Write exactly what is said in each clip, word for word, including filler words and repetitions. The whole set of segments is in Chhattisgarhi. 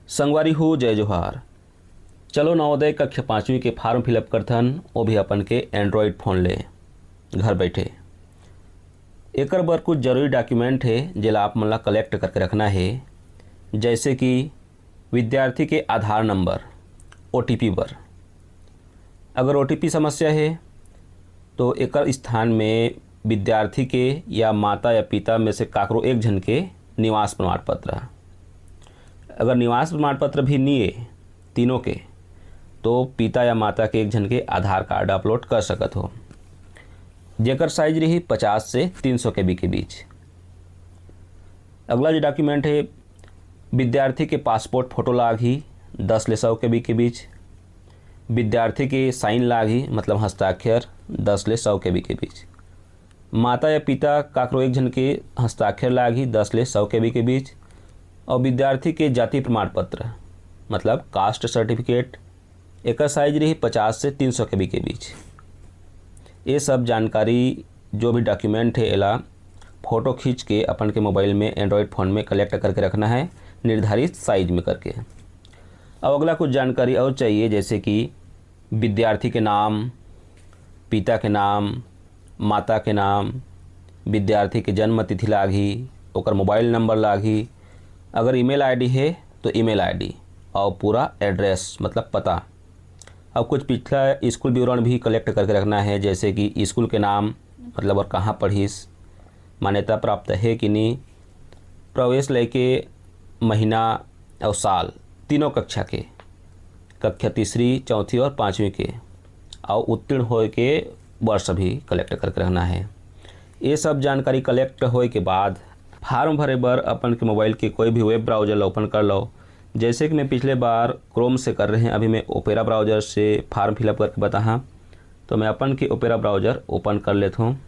संगवारी हो, जय जोहार। चलो, नवोदय कक्षा पाँचवीं के form fill up करथन, वो भी अपन के Android phone ले, घर बैठे। एकर बर कुछ जरूरी document हे, जेला आप मन ला collect करके रखना हे, जैसे कि विद्यार्थी के आधार नंबर, O T P बर। अगर O T P समस्या हे, तो एकर स्थान में विद्यार्थी के या माता या पिता में से काकरो एक झन के निवास प्रमाण पत्र। अगर निवास प्रमाण पत्र भी नहीं है तीनों के, तो पिता या माता के एक झन के आधार कार्ड अपलोड कर सकत हो, जेकर साइज रही पचास से तीन सौ के बी के बीच। अगला जो डॉक्यूमेंट है, विद्यार्थी के पासपोर्ट फोटो लागही दस ले सौ के बी के बीच। विद्यार्थी के साइन लागही, मतलब हस्ताक्षर, दस ले सौ के बी के बीच। माता या पिता काकरो एक झन के हस्ताक्षर लागही दस ले सौ के बी के बीच। और विद्यार्थी के जाति प्रमाण पत्र, मतलब कास्ट सर्टिफिकेट, एकर साइज रही पचास से तीन सौ के बी के बीच। ये सब जानकारी, जो भी डॉक्यूमेंट है, एला फोटो खींच के अपन के मोबाइल में, एंड्रॉयड फ़ोन में कलेक्ट करके रखना है, निर्धारित साइज में करके। अब अगला कुछ जानकारी और चाहिए, जैसे कि विद्यार्थी के नाम, पिता के नाम, माता के नाम, विद्यार्थी के जन्म तिथि लागही, ओकर मोबाइल नंबर लागही, अगर ईमेल आईडी है तो ईमेल आईडी, और पूरा एड्रेस, मतलब पता। अब कुछ पिछला स्कूल विवरण भी कलेक्ट करके रखना है, जैसे कि स्कूल के नाम, मतलब और कहाँ पढ़िस, मान्यता प्राप्त है कि नहीं, प्रवेश लेके महीना और साल, तीनों कक्षा के, कक्षा तीसरी, चौथी और पाँचवीं के, और उत्तीर्ण होए के वर्ष भी कलेक्ट करके रखना है। ये सब जानकारी कलेक्ट होए के बाद फॉर्म भरे बर अपन के मोबाइल के कोई भी वेब ब्राउजर ला ओपन कर लो। जैसे कि मैं पिछले बार क्रोम से कर रहे हैं, अभी मैं ओपेरा ब्राउजर से फॉर्म फिलअप करके बताहा। तो मैं अपन के ओपेरा ब्राउजर ओपन कर लेता हूँ।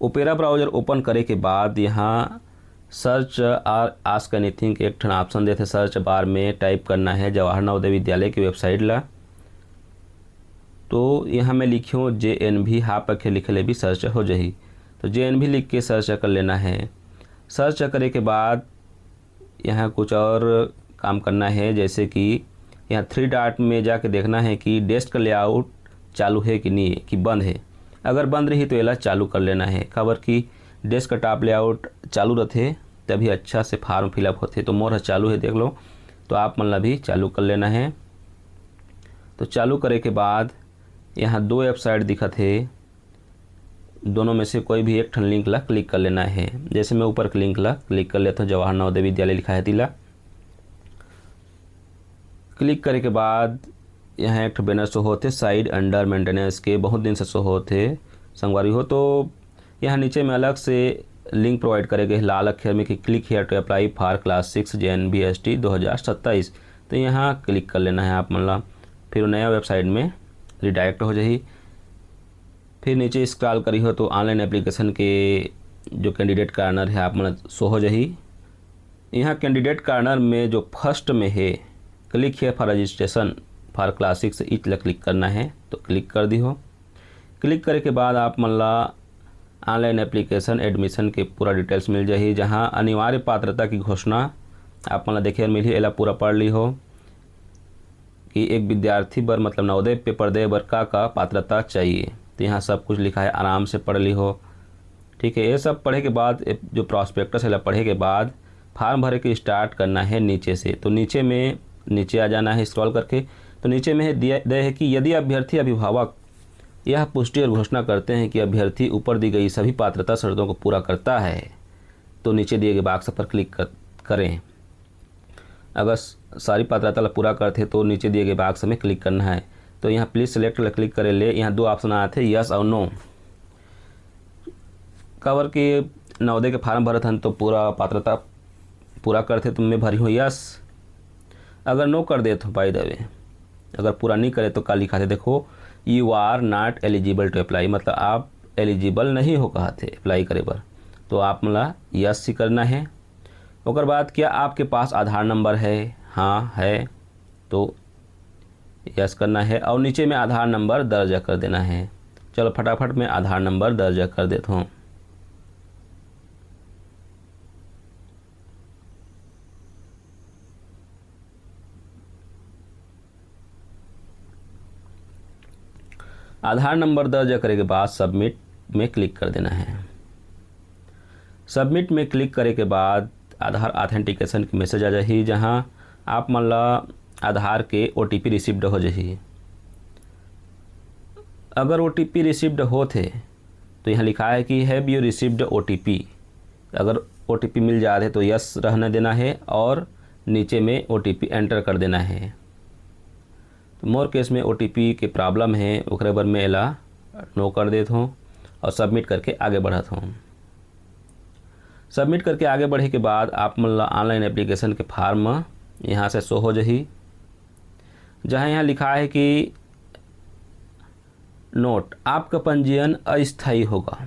ओपेरा ब्राउजर ओपन करे के बाद यहाँ सर्च और आस्क एनीथिंग के एक ठन ऑप्शन देथे। सर्च बार में टाइप करना है जवाहर नवोदय विद्यालय की वेबसाइट ला। तो यहाँ मैं लिखियो जे एन भी, हाफ अक्षर लिखे ले भी सर्च हो जाही। तो जे एन भी लिख के सर्च कर लेना है। सर्च करे के बाद यहाँ कुछ और काम करना है, जैसे कि यहाँ थ्री डॉट में जाके देखना है कि डेस्क लेआउट चालू है कि नहीं है, कि बंद है। अगर बंद रही तो एला चालू कर लेना है, काबर कि डेस्कटॉप लेआउट चालू रहते, तभी अच्छा से फॉर्म फिलअप होते। तो मोर ह चालू है, देख लो। तो आप मन ला भी चालू कर लेना है। तो चालू करे के बाद यहाँ दो वेबसाइट दिखत है, दोनों में से कोई भी एक ठन लिंक ला क्लिक कर लेना है। जैसे मैं ऊपर लिंक ला क्लिक कर लेता हूँ, जवाहर नवोदय विद्यालय लिखा है तिला। क्लिक करे के बाद यहाँ एक ठो बैनर शो होते, साइट अंडर मेंटेनेंस के, बहुत दिन से शो होते संगवारी हो। तो यहाँ नीचे में अलग से लिंक प्रोवाइड करे गए लाल अक्षर में कि click here to apply for class six J N B S T दो हज़ार सत्ताईस। तो यहाँ क्लिक कर लेना है आप मन ला, फिर वो नया वेबसाइट में रिडायरेक्ट हो जाही। फिर नीचे स्क्रॉल करी हो तो ऑनलाइन एप्लीकेशन के जो कैंडिडेट कार्नर है आप मन ला शो हो जाही। यहाँ कैंडिडेट कार्नर में जो फर्स्ट में है, click here for registration for class six, etch ला क्लिक करना है। तो क्लिक कर दी हो। क्लिक करे के बाद आप मन ला ऑनलाइन एप्लीकेशन एडमिशन के पूरा डिटेल्स मिल जाही, जहाँ अनिवार्य पात्रता की घोषणा आप मन ला देखे बर मिलही। एला पूरा पढ़ ली हो कि एक विद्यार्थी बर, मतलब नवोदय पेपर दे बर का का पात्रता चाहिए, तो यहाँ सब कुछ लिखा है, आराम से पढ़ ली हो। ठीक है, ये सब पढ़े के बाद, ए, जो प्रॉस्पेक्टस है, पढ़े के बाद फॉर्म भरे के स्टार्ट करना है नीचे से। तो नीचे में, नीचे आ जाना है स्क्रॉल करके। तो नीचे में है दिया, दे है कि यदि अभ्यर्थी अभिभावक यह पुष्टि और घोषणा करते हैं कि अभ्यर्थी ऊपर दी गई सभी पात्रता शर्तों को पूरा करता है, तो नीचे दिए गए बॉक्स पर क्लिक कर, करें। अगर स-, सारी पात्रता ला पूरा करते, तो नीचे दिए गए बॉक्स में क्लिक करना है। तो यहाँ प्लीज सेलेक्ट ला क्लिक करे ले, यहाँ दो ऑप्शन आते हैं, यस और नो। काबर के नवोदय के फॉर्म भरत हन, तो पूरा पात्रता पूरा करते, तो मैं भरी हूँ यस। अगर नो कर देत हो, बाय द वे, अगर पूरा नहीं करे तो का लिखा थे, देखो, you are not eligible to apply, मतलब आप एलिजिबल नहीं हो कहा थे अप्लाई करे बर। तो आप मन ला यस ही करना है। ओकर बाद क्या आपके पास आधार नंबर है? हाँ है, तो यस करना है और नीचे में आधार नंबर दर्ज कर देना है। चलो फटाफट मैं आधार नंबर दर्ज कर देता हूँ। आधार नंबर दर्ज करे के बाद सबमिट में क्लिक कर देना है। सबमिट में क्लिक करे के बाद आधार ऑथेंटिकेशन के मैसेज आ जाही, जहां आप मन ला आधार के ओटीपी रिसीव्ड हो जाही। अगर ओटीपी रिसीव्ड होत हे तो यहाँ लिखा है कि "Have you received ओटीपी?" अगर ओटीपी मिल जात हे तो यस रहने देना है और नीचे में ओटीपी एंटर कर देना है। तो मोर केस में ओटीपी के प्रॉब्लम है, ओकरे बर मैं एला नो कर देत हूँ और सबमिट करके आगे बढ़त हूँ। सबमिट करके आगे बढ़े के बाद आप मन ला ऑनलाइन एप्लीकेशन के फॉर्म यहाँ से शो हो जाही, जहाँ यहाँ लिखा है कि नोट, आपका पंजीयन अस्थायी होगा।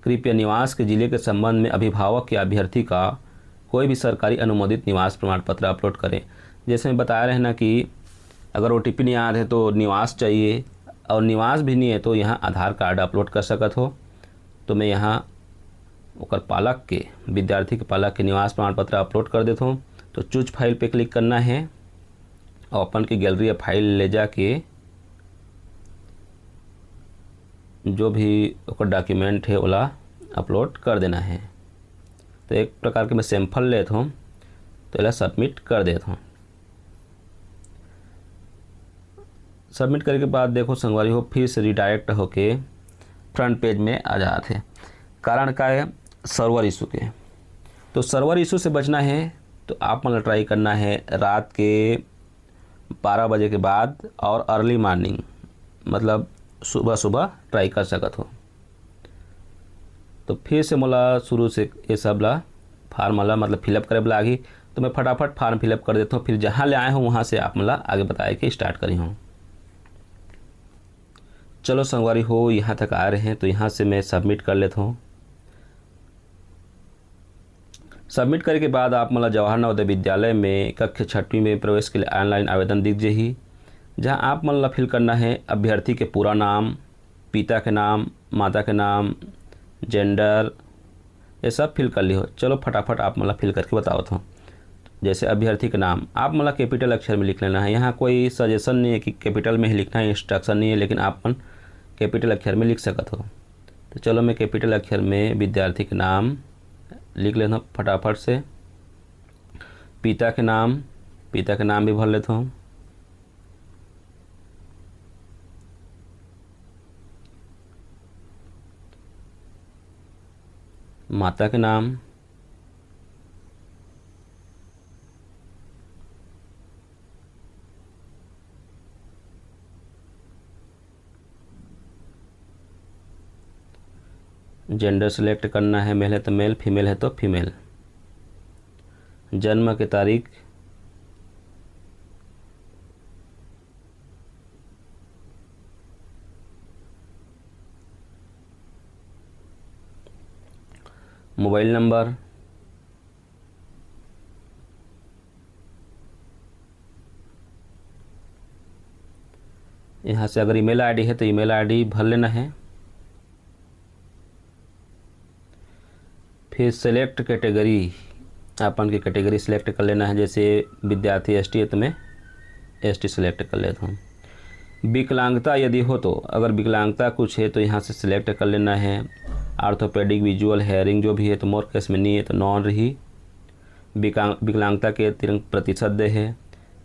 कृपया निवास के जिले के संबंध में अभिभावक या अभ्यर्थी का कोई भी सरकारी अनुमोदित निवास प्रमाण पत्र अपलोड करें। जैसे मैं बताया रहे ना कि अगर ओटीपी नहीं आया है तो निवास चाहिए, और निवास भी नहीं है तो यहाँ आधार कार्ड अपलोड कर सकत हो। तो मैं यहाँ ओकर पालक के, विद्यार्थी के पालक के निवास प्रमाण पत्र अपलोड कर देता हूँ। तो चूज फाइल पे क्लिक करना है और अपन के गैलरी या फाइल ले जाके जो भी ओकर डॉक्यूमेंट है ओला अपलोड कर देना है। तो एक प्रकार के मैं सैंपल लेत हूँ, तो एला सबमिट कर देत हूँ। सबमिट करे के बाद देखो संगवारी हो, फिर से रिडायरेक्ट होके फ्रंट पेज में आ जात है। कारण का है? सर्वर इशू के। तो सर्वर इशू से बचना है तो आप मन ला ट्राई करना है रात के बारह बजे के बाद और अर्ली मॉर्निंग, मतलब सुबह सुबह ट्राई कर सकत हो। तो फिर से मोला शुरू से ये सब ला, फॉर्म ला मतलब फिलअप करे बर लागही। तो मैं फटाफट फॉर्म फिलअप कर देता हूँ, फिर जहाँ ले आए हूँ वहाँ से आप मन ला आगे बताए के स्टार्ट करी हूँ। चलो संगवारी हो, यहाँ तक आ रहे हैं तो यहाँ से मैं सबमिट कर लेता हूँ। सबमिट करे के बाद आप मन ला जवाहर नवोदय विद्यालय में कक्षा छठवीं में प्रवेश के लिए ऑनलाइन आवेदन दिख जाही, जहाँ आप मन ला फिल करना है अभ्यर्थी के पूरा नाम, पिता के नाम, माता के नाम, जेंडर, ये सब फिल कर लिहो। चलो फटाफट आप मन ला फिल करके बतावत हूँ। जैसे अभ्यर्थी के नाम आप मन ला कैपिटल अक्षर में लिख लेना है। यहाँ कोई सजेशन नहीं है कि कैपिटल में ही लिखना है, इंस्ट्रक्शन नहीं है, लेकिन आप मन कैपिटल अक्षर में लिख सकत हो। तो चलो मैं कैपिटल अक्षर में विद्यार्थी के नाम लिख लेता हूँ फटाफट से। पिता के नाम, पिता के नाम भी भर लेता हूँ। माता के नाम, जेंडर सिलेक्ट करना है, मेल है तो मेल, फीमेल है तो फीमेल। जन्म के तारीख, मोबाइल नंबर, यहाँ से अगर ईमेल आईडी है तो ईमेल आईडी भर लेना है। फिर सेलेक्ट कैटेगरी, अपन के कैटेगरी सिलेक्ट कर लेना है। जैसे विद्यार्थी एसटी है तो मैं एसटी सिलेक्ट कर लेता हूँ। विकलांगता यदि हो तो, अगर विकलांगता कुछ है तो यहाँ से सिलेक्ट कर लेना है। आर्थोपेडिक, विजुअल, हेयरिंग जो भी है तो मोर केस में नहीं है तो नॉन रही। विकलांग विकलांगता के तिरंग प्रतिशत दे है।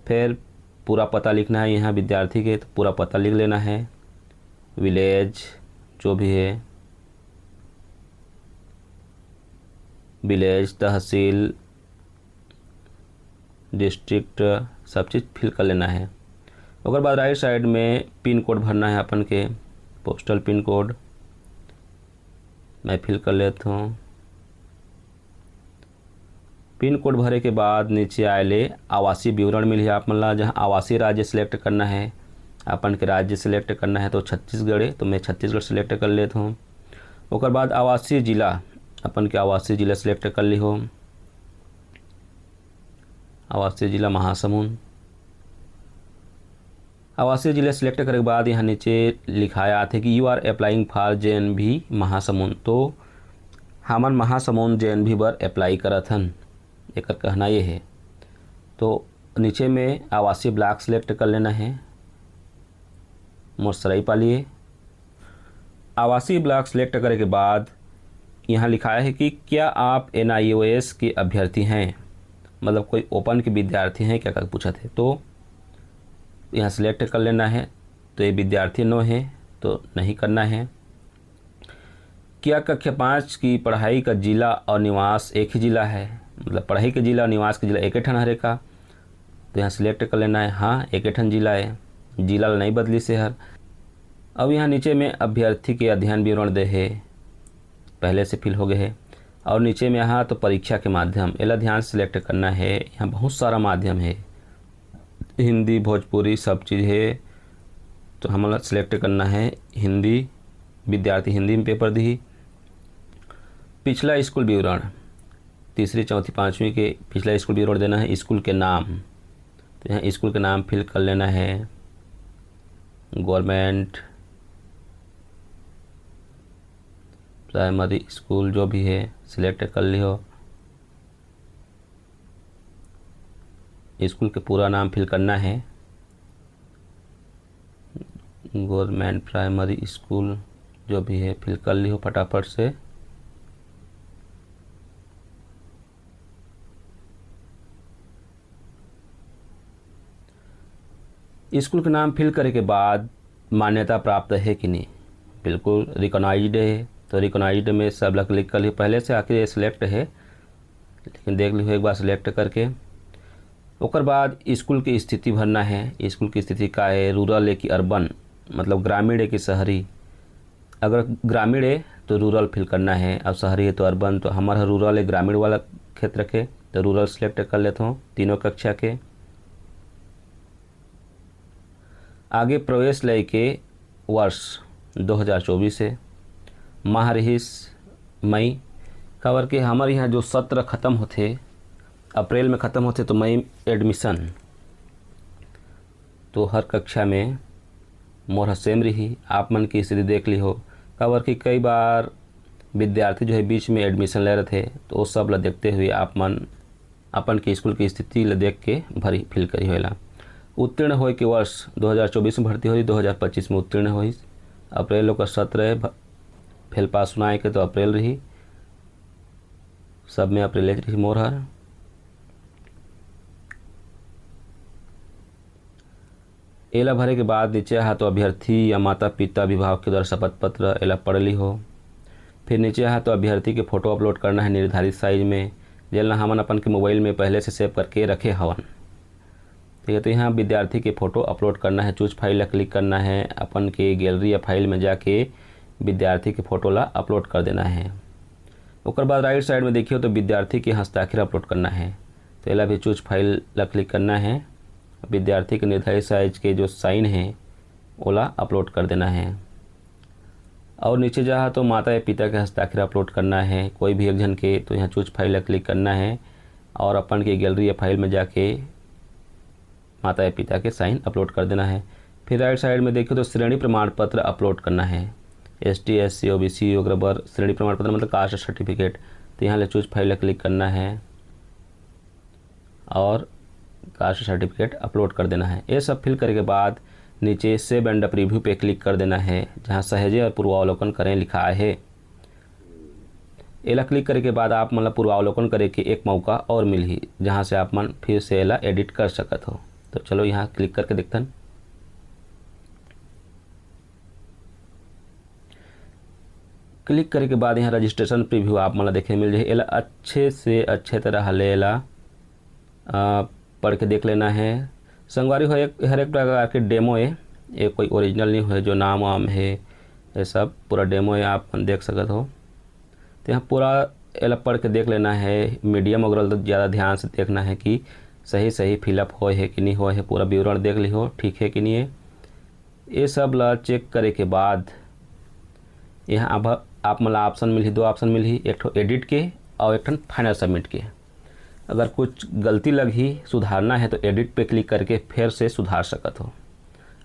फिर पूरा पता लिखना है, यहाँ विद्यार्थी के तो पूरा पता लिख लेना है। विलेज जो भी है, विलेज, तहसील, डिस्ट्रिक्ट, सब चीज़ फिल कर लेना है। ओकर बाद राइट साइड में पिन कोड भरना है अपन के, पोस्टल पिन कोड मैं फिल कर लेता हूँ। पिन कोड भरे के बाद नीचे आए ले आवासीय विवरण मिलही आप मन ला, जहाँ आवासीय राज्य सिलेक्ट करना है। अपन के राज्य सिलेक्ट करना है तो छत्तीसगढ़ है, तो मैं छत्तीसगढ़ सिलेक्ट कर लेता हूँ। ओकर बाद आवासीय जिला, अपन के आवासीय जिला सिलेक्ट कर लिहो, आवासीय जिला महासमुंद। आवासीय जिला सिलेक्ट करे के बाद यहाँ नीचे लिखाए आथे कि "You are applying for J N भी महासमुंद", तो हमन महासमुंद जे एन भी बर अप्लाई करत हन, एकर कहना ये है। तो नीचे में आवासीय ब्लॉक सिलेक्ट कर लेना है, मोर सराईपाली है। आवासीय ब्लॉक सिलेक्ट करे के बाद यहाँ लिखाय हे कि क्या आप एन आई ओ एस के अभ्यर्थी हैं, मतलब कोई ओपन के विद्यार्थी हैं क्या करके पूछत हे। तो यहाँ सिलेक्ट कर लेना है। तो ये विद्यार्थी नो है, तो नहीं करना है। क्या कक्षा पाँच की पढ़ाई का जिला और निवास एक ही जिला है, मतलब पढ़ाई के जिला और निवास के जिला एक ठन हरे का? तो यहाँ सिलेक्ट कर लेना है, हाँ, एक ठन जिला है, जिला ला नहीं बदलिस हे हर। अब यहाँ नीचे में अभ्यर्थी के अध्ययन विवरण दे हे, पहले से फिल हो गए हे। और नीचे में यहाँ तो परीक्षा के माध्यम, एला ध्यान से सिलेक्ट करना है। यहाँ बहुत सारा माध्यम है, हिंदी, भोजपुरी, सब चीज़ है। तो हमला सिलेक्ट करना है हिंदी, विद्यार्थी हिंदी में पेपर दी। पिछला स्कूल विवरण, तीसरी, चौथी, पाँचवीं के पिछला स्कूल विवरण देना है। स्कूल के नाम, तो यहाँ स्कूल के नाम फिल कर लेना है, गवर्नमेंट प्राइमरी स्कूल जो भी है सिलेक्ट कर लियो। स्कूल के पूरा नाम फिल करना है, गवर्नमेंट प्राइमरी स्कूल जो भी है फिल कर लियो फटाफट से। स्कूल के नाम फिल करे के बाद मान्यता प्राप्त है कि नहीं, बिल्कुल रिकॉग्नाइज्ड है। तो रिकॉग्नाइज्ड में सब ला क्लिक कर लियो, पहले से आखिर ये सिलेक्ट है, लेकिन देख लियो एक बार सिलेक्ट करके। ओकर बाद स्कूल की स्थिति भरना है, स्कूल की स्थिति का है, रूरल है कि अर्बन, मतलब ग्रामीण है कि शहरी। अगर ग्रामीण है तो रूरल फिल करना है, और शहरी है तो अर्बन। तो हमारा रूरल है, ग्रामीण वाला क्षेत्र के, तो रूरल सिलेक्ट कर लेता हूँ तीनों कक्षा के। आगे प्रवेश लेके वर्ष दो हज़ार चौबीस है, माह रहिस मई, काबर के हमर यहाँ जो सत्र खत्म होथे, अप्रैल में खत्म होथे, तो मई एडमिशन, तो हर कक्षा में मोर ह सेम रही। आप मन की स्थिति देख लिहो, काबर कि कई बार विद्यार्थी जो है बीच में एडमिशन ले रथे, तो वो सब ला देखते हुए आप मन अपन के स्कूल की स्थिति ला देख के भरी फिल करी होएला। उत्तीर्ण होए के वर्ष दो हज़ार चौबीस में भर्ती होही, दो हज़ार पच्चीस में उत्तीर्ण होही। अप्रैल ओकर सत्र है, भ-, फेल पास सुनाए के तो अप्रैल रही, सब में अप्रैल रही मोर हर। एला भरे के बाद नीचे हा तो अभ्यर्थी या माता पिता अभिभावक के द्वारा शपथ पत्र, एला पढ़ ली हो। फिर नीचे हा तो अभ्यर्थी के फोटो अपलोड करना है निर्धारित साइज में, जेला हमन अपन के मोबाइल में पहले से सेव करके रखे हवन। ठीक है, तो यहाँ विद्यार्थी के फोटो अपलोड करना है। चूज फाइल ला क्लिक करना है, अपन के गैलरी या फाइल में जाके विद्यार्थी के फोटो ला अपलोड कर देना है। ओकर बाद राइट साइड में देखियो तो विद्यार्थी के हस्ताक्षर अपलोड करना है। तो एला भी चूज फाइल ला क्लिक करना है, विद्यार्थी के निर्धारित साइज के जो साइन है ओला अपलोड कर देना है। और नीचे जाहा तो माता या पिता के हस्ताक्षर अपलोड करना है कोई भी एक झन के। तो यहाँ चूज फाइल ला क्लिक करना है और अपन के गैलरी या फाइल में जाके माता या पिता के साइन अपलोड कर देना है। फिर राइट साइड में देखिए तो श्रेणी प्रमाण पत्र अपलोड करना है, S T, S C, O B C, ओकरे बर श्रेणी प्रमाण पत्र मतलब कास्ट सर्टिफिकेट। तो यहाँ ले चूज फाइल ला क्लिक करना है और कास्ट सर्टिफिकेट अपलोड कर देना है। ये सब फिल करे के बाद नीचे सेव एंड प्रीव्यू पे क्लिक कर देना है, जहाँ सहेजे और पूर्वावलोकन करें लिखा है। एला क्लिक करे के बाद आप मन ला पूर्वावलोकन करे के एक मौका और मिलही, जहाँ से आप मन फिर से एला एडिट कर सकत हो। तो चलो यहाँ क्लिक करके देखथन। क्लिक करे के बाद यहाँ रजिस्ट्रेशन प्रीव्यू आप मन ला देखे मिल जाही। एला अच्छे से अच्छे तरह ले एला, आ, पढ़ के देख लेना है। संगवारी हो, एक, हर एक प्रकार के डेमो है, ये कोई ओरिजिनल नहीं है, जो नाम वाम है, ये सब पूरा डेमो है, आप मन देख सकत हो। तो यहाँ पूरा एला पढ़ के देख लेना है, मीडियम वगैरह तो ज़्यादा ध्यान से देखना है कि सही सही फिलअप होए है कि नहीं होए है, पूरा विवरण देख लिहो ठीक है कि नहीं है। ये सब ला चेक करे के बाद यहाँ अब आप मन ला ऑप्शन मिलही, दो ऑप्शन मिलही, एक ठो एडिट के और एक ठन फाइनल सबमिट के। अगर कुछ गलती लगही, सुधारना है, तो एडिट पे क्लिक करके फिर से सुधार सकत हो।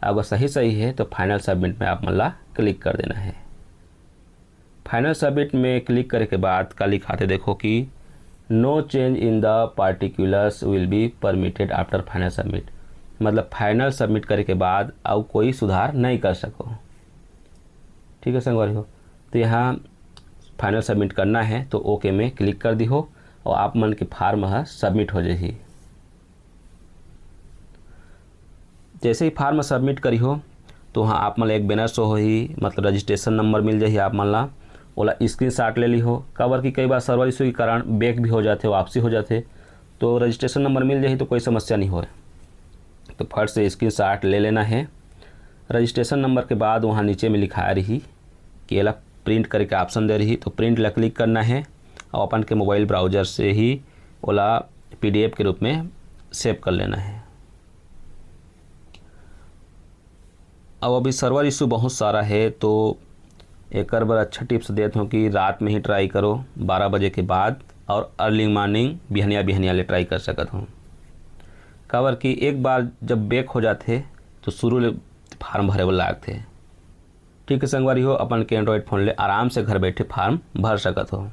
अगर सही सही है तो फाइनल सबमिट में आप मन ला क्लिक कर देना है। फाइनल सबमिट में क्लिक करे के बाद का लिखाथे देखो कि no change in the particulars will be permitted after final submit, मतलब फाइनल सबमिट करे के बाद अउ कोई सुधार नहीं कर सको। ठीक है संगवारी हो, तो यहाँ final submit करना है, तो OK में click कर दिहो और आप मन के form ह submit हो जाही। जैसे ही form submit करिहो, तो वहाँ आप मन ला एक banner show होही, मतलब registration number मिल जाही आप मन ला। ओला screenshot ले लिहो, काबर कि कई बार server issue के कारण back भी हो जाथे, वापसी हो जाथे। तो registration number मिल जाही तो कोई समस्या नहीं होय। तो फट से screenshot ले लेना है। Registration number के बाद वहाँ नीचे में लिखाए रही कि एला print करे के option दे रही, तो print ला click करना है और अपन के mobile browser से ही ओला PDF के रूप में save कर लेना है। अब अभी server issue बहुत सारा है, तो एकर बर अच्छा tips देत हूँ कि रात में ही try करो, बारह बजे के बाद, और early morning, बिहनिया बिहनिया ले try कर सकत हो। काबर कि एक बार जब back हो जाथे, तो शुरू ले form भरे बर लागथे। ठीक है संगवारी हो, अपन के Android phone ले आराम से घर बैठे form भर सकत हो।